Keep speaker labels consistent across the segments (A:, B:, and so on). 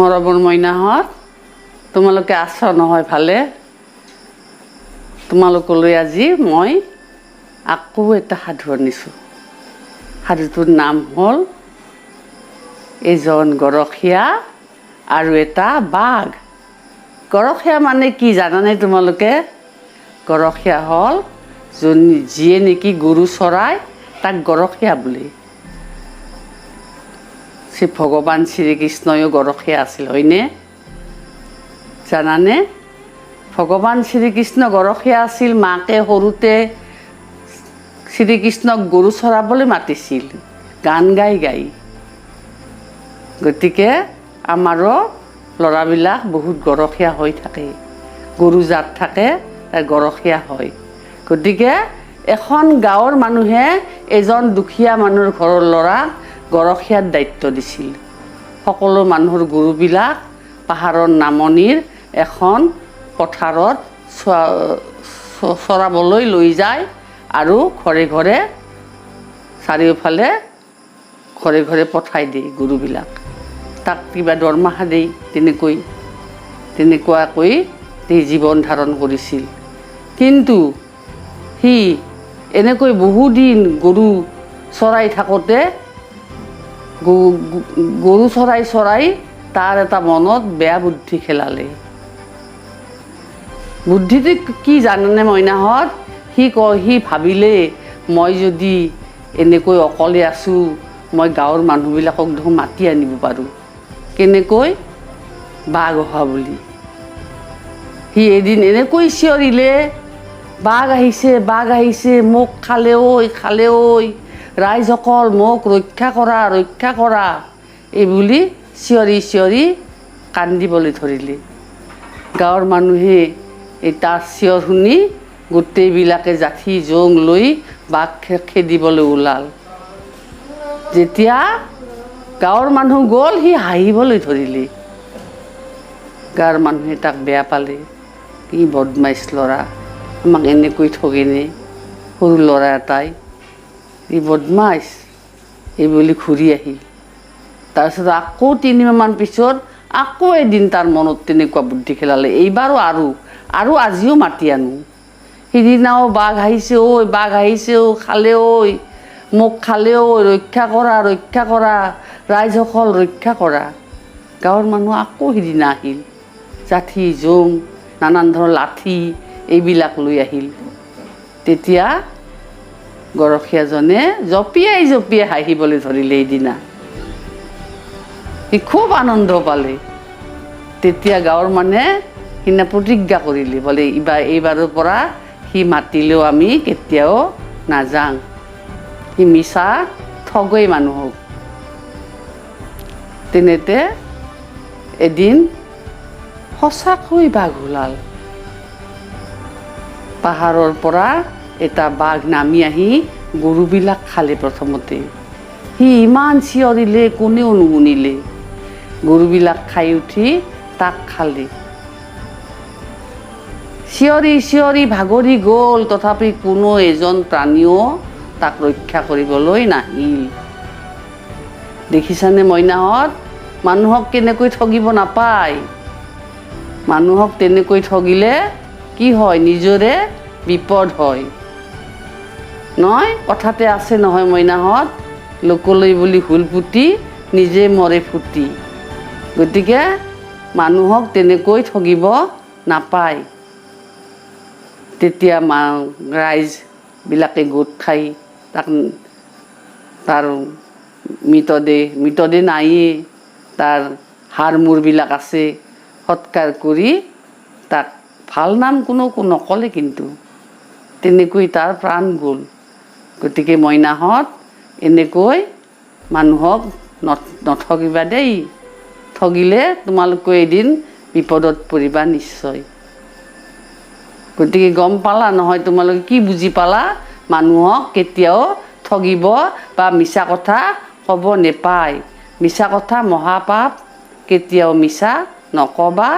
A: মৰমৰ মইনাহঁত, তোমালোকে আছ নহয় ভালে? তোমালোকলৈ আজি মই আকৌ এটা সাধু আনিছোঁ। সাধুটোৰ নাম হ'ল এজন গৰখীয়া আৰু এটা বাঘ। গৰখীয়া মানে কি জানানে তোমালোকে? গৰখীয়া হ'ল যোন যিয়ে নেকি গৰু চৰায়, তাক গৰখীয়া বোলে। শ্ৰী ভগৱান শ্ৰীকৃষ্ণয়ো গৰখীয়া আছিল, হয়নে? জানানে, ভগৱান শ্ৰীকৃষ্ণ গৰখীয়া আছিল। মাকে সৰুতে শ্ৰীকৃষ্ণক গৰু চৰাবলৈ মাতিছিল গান গাই গাই। গতিকে আমাৰো ল'ৰাবিলাক বহুত গৰখীয়া হৈ থাকে। গৰু জাত থাকে, তাৰ গৰখীয়া হয়। গতিকে এখন গাঁৱৰ মানুহে এজন দুখীয়া মানুহৰ ঘৰৰ ল'ৰাক গৰখীয়াৰ দায়িত্ব দিছিল। সকলো মানুহৰ গৰুবিলাক পাহাৰৰ নামনিৰ এখন পথাৰত চৰাবলৈ লৈ যায় আৰু ঘৰে ঘৰে, চাৰিওফালে ঘৰে ঘৰে পঠাই দিয়ে গৰুবিলাক। তাক কিবা দৰমহা দিয়ে। তেনেকুৱাকৈ সি জীৱন ধাৰণ কৰিছিল। কিন্তু সি এনেকৈ বহুদিন গৰু চৰাই থাকোঁতে, গৰু চৰাই চৰাই তাৰ এটা মনত বেয়া বুদ্ধি খেলালে। বুদ্ধিটো কি জানানে মইনাহঁত? সি ভাবিলে, মই যদি এনেকৈ অকলে আছোঁ, মই গাঁৱৰ মানুহবিলাকক দেখোন মাতি আনিব পাৰোঁ। কেনেকৈ? বাঘ অহা বুলি। সি এদিন এনেকৈ চিঞৰিলে, "বাঘ আহিছে, বাঘ আহিছে, মোক খালে ঐ, খালে ঐ, ৰাইজসকল, মোক ৰক্ষা কৰা, ৰক্ষা কৰা।" এই বুলি চিঞৰি চিঞৰি কান্দিবলৈ ধৰিলে। গাঁৱৰ মানুহে এই তাৰ চিঞৰ শুনি গোটেইবিলাকে যাঠি জোং লৈ বাঘ খেদিবলৈ ওলাল। যেতিয়া গাঁৱৰ মানুহ গ'ল, সি হাঁহিবলৈ ধৰিলে। গাঁৱৰ মানুহে তাক বেয়া পালে। কি বদমাইছ ল'ৰা, আমাক এনেকৈ ঠগেনে সৰু ল'ৰা এটাই, ই বদমাইছ, এই বুলি ঘূৰি আহিল। তাৰপিছত আকৌ 3 মাহমান পিছত আকৌ এদিন তাৰ মনত তেনেকুৱা বুদ্ধি খেলালে, এইবাৰো আৰু আজিও মাতি আনো। সিদিনাও "বাঘ আহিছে ঐ, বাঘ আহিছে ঐ, খালে ঐ, মোক খালে ঐ, ৰক্ষা কৰা, ৰক্ষা কৰা, ৰাইজসকল, ৰক্ষা কৰা।" গাঁৱৰ মানুহ আকৌ সিদিনা আহিল। যাঠি জোং, নানান ধৰণৰ লাঠি এইবিলাক লৈ আহিল। তেতিয়া গৰখীয়াজনে জঁপিয়াই জঁপিয়াই হাঁহিবলৈ ধৰিলে। এইদিনা সি খুব আনন্দ পালে। তেতিয়া গাঁৱৰ মানুহে সিদিনা প্ৰতিজ্ঞা কৰিলে, বোলে এইবাৰৰ পৰা সি মাতিলেও আমি কেতিয়াও নাযাওঁ, সি মিছা ঠগেই মানুহক। তেনেতে এদিন সঁচাকৈ বাঘ ওলাল। পাহাৰৰ পৰা এটা বাঘ নামি আহি গৰুবিলাক খালে প্ৰথমতে। সি ইমান চিঞৰিলে, কোনেও নুশুনিলে। গৰুবিলাক খাই উঠি তাক খালে। চিঞৰি চিঞৰি ভাগৰি গ'ল, তথাপি কোনো এজন প্ৰাণীও তাক ৰক্ষা কৰিবলৈ নাহিল। দেখিছানে মইনাহঁত, মানুহক কেনেকৈ ঠগিব নাপায়? মানুহক তেনেকৈ ঠগিলে কি হয়? নিজৰে বিপদ হয় নহয়? কথাতে আছে নহয় মইনাহঁত, লোকলৈ বুলি হুল পুতি নিজে মৰে ফুটি। গতিকে মানুহক তেনেকৈ ঠগিব নাপায়। তেতিয়া ৰাইজবিলাকে গোট খাই তাক তাৰ মৃতদেহ, মৃতদেহ নায়েই, তাৰ হাড় মূৰবিলাক আছে, সৎকাৰ কৰি তাক ভাল নাম কোনো নক'লে। কিন্তু তেনেকৈ তাৰ প্ৰাণ গ'ল। গতিকে মইনাহঁত, এনেকৈ মানুহক নঠগিবা দেই। ঠগিলে তোমালোকে এদিন বিপদত পৰিবা নিশ্চয়। গতিকে গম পালা নহয় তোমালোকে? কি বুজি পালা? মানুহক কেতিয়াও ঠগিব বা মিছা কথা ক'ব নেপায়। মিছা কথা মহাপাপ। কেতিয়াও মিছা নকবা,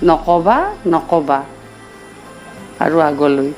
A: নকবা, নকবা। আৰু আগলৈ